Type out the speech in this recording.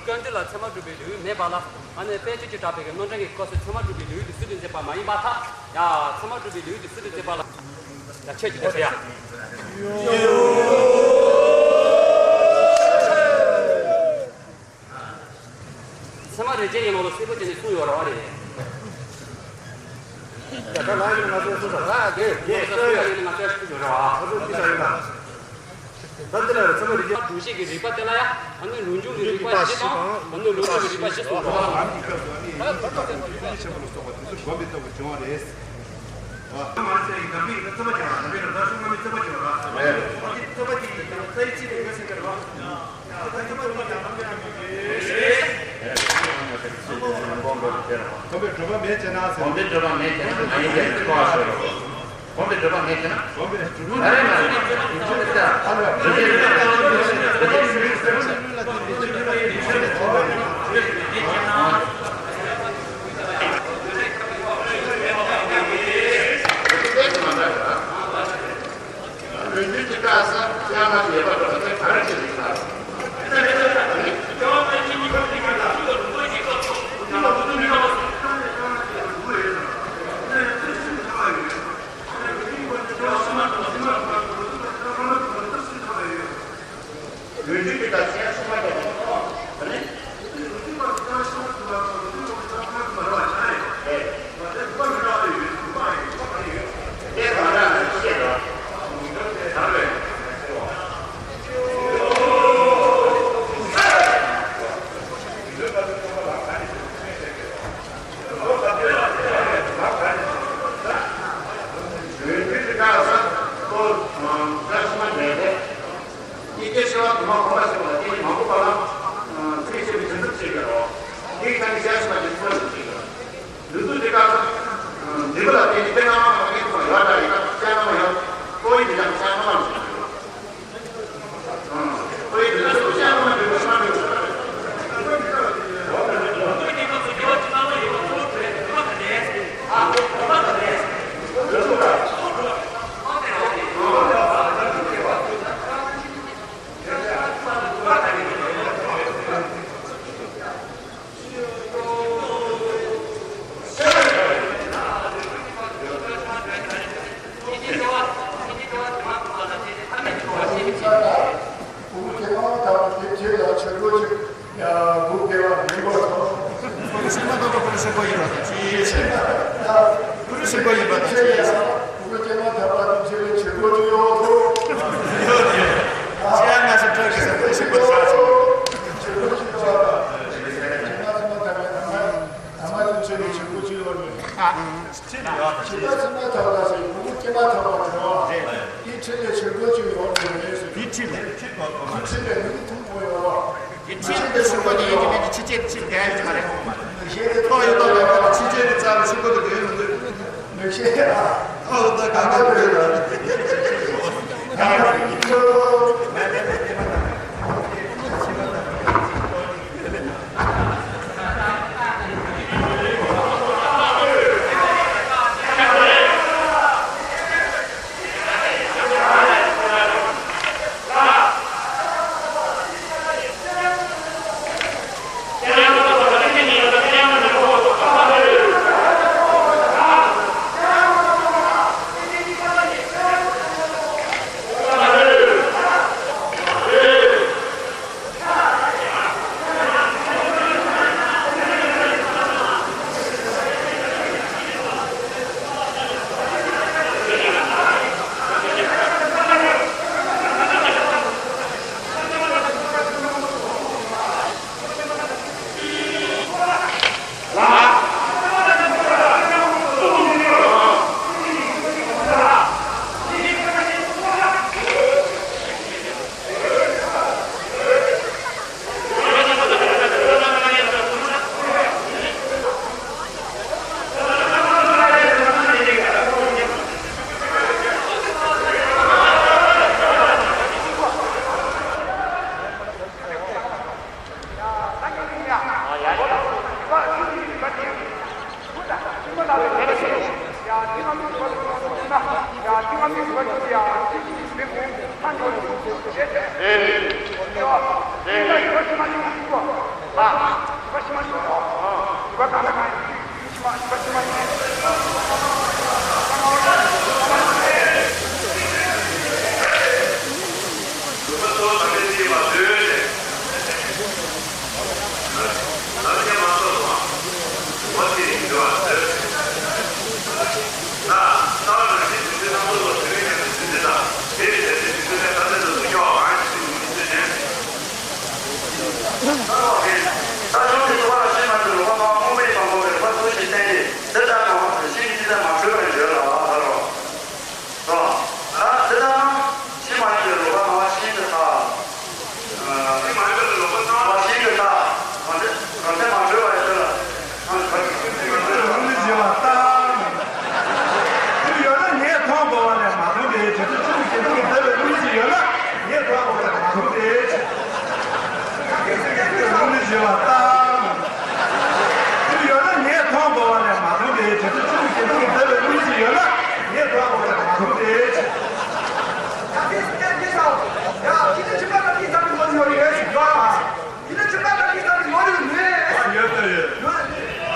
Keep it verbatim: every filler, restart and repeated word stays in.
བཀའ་འདྲི་ལ་ཚད་མ་སྒྲུབ་པའི་ལེའུ་མེད་པ་ལ། ཨ་ནི་དཔལ་ཆོས་ཀྱིས་གྲགས་པའི་རྣམ་གྲངས་ཀྱི་སྐབས་སུ་ཚད་མ་སྒྲུབ་པའི་ལེའུ་དེ་སྲིད་དུ་མཛད་པ་མ་ཡིན་པར་ཐལ། ཡ། ཚད་མ་སྒྲུབ་པའི་ལེའུ་དེ་སྲིད་དུ་མཛད་པ་ལ། ཡ། ཆོས་ཀྱི་དེ་ཟེར་ཡ། ཚད་མ་རིགས་ཅན་ཡིན་ནོ་ལ་སེ་པོ་ཅན་ནས་གསུངས་ཡོད་རེད་བ་རེད། ད་ལྟ་ལ་ཡིན་ང་ཚོ་སུ་ཟེར་ལ་དེ་དེ་ལྟ་ཡིན་ང་ཚོ་སུ་ཡོད་རེད་བ། ང་ཚོ་ཅི་ཟེར་ཡིན་ན། ད་འདི་ལ་ཚད་མ་རིགས་ཅན། སྒྲུབ་བྱེད་ཀྱི་རིགས་པ་དེ་ལ་ཡང་ཨ་ནི་རང་བྱུང་གི་རིགས་པ་བཞི་དང་ཨ་ནི་ལུགས་ལྡོག་གི་རིགས་པ་བཞི་གསུངས་འདུག། ལམ་གྱི་སྐབས་སུ་ཨ་ནི་ཡང་ཆེན་པོ་ལ་སོགས་པ་དེ་ཚོ་བསྒོམ་པའི་སྟོབས་ཀྱིས་འབྱུང་བ་རེད། གོམས་པའི་སྒྲུབ་པ་མེད་ཅེ་ན་ཟེར། གོམས་པའི་སྒྲུབ་པ་མེད་ཅེ་ན་མ་ཡིན་པའི་ཚིག་པ་ཟེར་རོ། གོམས་པའི་སྒྲུབ་པ་མེད་ཅེ་ན། གོམས་པའི་སྒྲུབ་པ་མེད་ཅེ་ན། ལུས་རྒྱུད་ཀྱི་སྐབས་སུ་ཡང་ན་ཉེས་པ་འགྲོ་བ་དེ་ག་རེ་བྱེད་ཀྱི་ཡིན་ན། ལུས་རྒྱུད་ཀྱི་སྐབས་སུ་ཡང་སྲུང་མ་བརྒྱབ་པ་དང་། ཨ་ནི། ཡིག་བརྒྱ་ཆེ་བ་དུ་མ་གོ་བ་ཞིག་ལ་བརྟེན་ནས་མང་པོ་པ་ལ་ཚིག་བཤད་པའི་དོན་དུ་བྱེད་དགོས་རོ། དེའི་ཁ་ནས་བཤད་ཤེས་པ་དེ་ཚོ་ཞིག་བྱེད་དགོས། ལུས་རྒྱུད་དེ་དག་འདི་ལ་བརྟེན་ནས་དཔེ་སྣང་བ་དང་དབྱིངས་སུ་ཡོད་འདྲ་ཡིན་ན་བཤད་སྣང་བ་ཡང་ལྟོ་ཡི་དེ་དག་བཤད་སྣང་བ་ཞིག་བྱེད་དགོས། ལྟོ་ཡི་དེ་དག་བཤད་སྣང་བ་འདྲ་བོ་ཤ་འདྲ་བོ། ཕྲུ་གུ་སྐྱེས་མ་ཐག་པ་དེ་ཁྱེད་ལ་ཆོས་གོས་ཅིག་ཡ་སྒུག་བསྡད་པ་མིན་པར་ཐོག་ཕྲུ་གུ་སྐྱེས་མ་ཐག་པ་ཕྲུ་གུ་སེམས་པ་ཡིན་པ་དང་ཅི་ཡིན་ཕྲུ་གུ་སེམས་པ་ཡིན་པ་དང་ཅི་ཡིན། ཕྲུ་གུ་སྐྱེས་མ་ཐག་པ་དེ་ཁྱེད་ལ་ཆོས་གོས་ཅིག་ཡོད་དོ། ཡོད་དེ། ཅི་ཡང་ང་ཚོ་སྤྲོ་གི་ས་ཕྲུ་གུ་སེམས་པ་ཆགས་ཆོག་ཆོས་གོས་ཅིག་ཡོད་པ། ཁྱེད་ལ་ཆོས་གོས་ཅིག་ཡོད་པ། ཨ། ཁྱེད་ལ་ཚང་མ་ཐག་ལ་ཟེར་ཕྲུ་གུ་སྐྱེས་མ་ཐག་པ་དེ་བ། དེའི་འཕྲིན་ལས་ཆོས་གོས་ཅིག་ཡོད་རེད་ཟེར། དེའི་འཕྲིན་ལས། དེའི་འཕྲིན་ལས་མི་ཐུང་པོ་ཡོད་རེད། ཕྱི་ཆད་དེ་ཤུགས་པོ་དེ་ཡིན་གྱི་མེད་ཀྱི་ཕྱི་ཆད་དེ་ཕྱིར་འགྲན་ཡོད་ཀྱི་མ་རེད། ཏོག་ཡོད་ཏོག་མེད་པའི་ཕྱི་ཆད་དེ་རྩ་ལ་ཤུགས་པོ་དེ་འདོན་མི་འདོད། མི་ཤེས་ཨ། ཨོ་ད་ག་ག་བོད་ལ། ད་དེ་ལྟར་ན་ཕྱི་མ་ཡིན་པའི་རོལ་པ་ངག་ཤིན་ཏུ་ཐ། ཨ། ཕྱི་མ་ཡིན་པའི་རོལ་པ་ངག་ཤིན་ཏུ་ཐ། ཨ། ཕྱི་མ་ཡིན་པའི་རོལ་པ་ངག་ཤིན་ཏུ་ཐ། གང་དེ་གང་དེ་མ་གྲོལ་བ་ཡིན་ལ། ཨ། ལུང་ནི་ཞི་བ་ལྟར། དུས་ཡོད་ན་ངས་མཐོང་དགོས་པ་ལས་མ་མཐོང་སྟེ། དེ་ཚེ་ཆོས་ཀྱི་སྐྱེ་གདུང་གི་བདེ་བའི་ཀླུང་ཞིག་ཡོད་ན་ངས་མཐོང་དགོས་པ་ལས་མ་མཐོང་སྟེ། ལུང་ནི་ཞི་བ་ལྟར། དུས་ཡོད་ན་ངས་མཐོང་དགོས་པ་ལས་མ་མཐོང་སྟེ། དེ་ཚེ་ཆོས་ཀྱི་སྐྱེ་གདུང་གི་བདེ་བའི་ཀླུང་ཞིག་ཡོད་ན་ངས་མཐོང་དགོས་པ་ལས་མ་མཐོང་སྟེ། ཡ། དེ་ནས་ཁྱིམ་པ་དང་དེའི་ཚབ་ཏུ་མ་ཟིན་པ་ཡོད་ཞིག་ཡོད་ཨ། དེ་ནས་ཁྱིམ་པ་དང་དེའི་ཚབ་ཏུ་མ་ཟིན་པ་ཡོད། ཡོད་ད་ཡོད། ཡོད།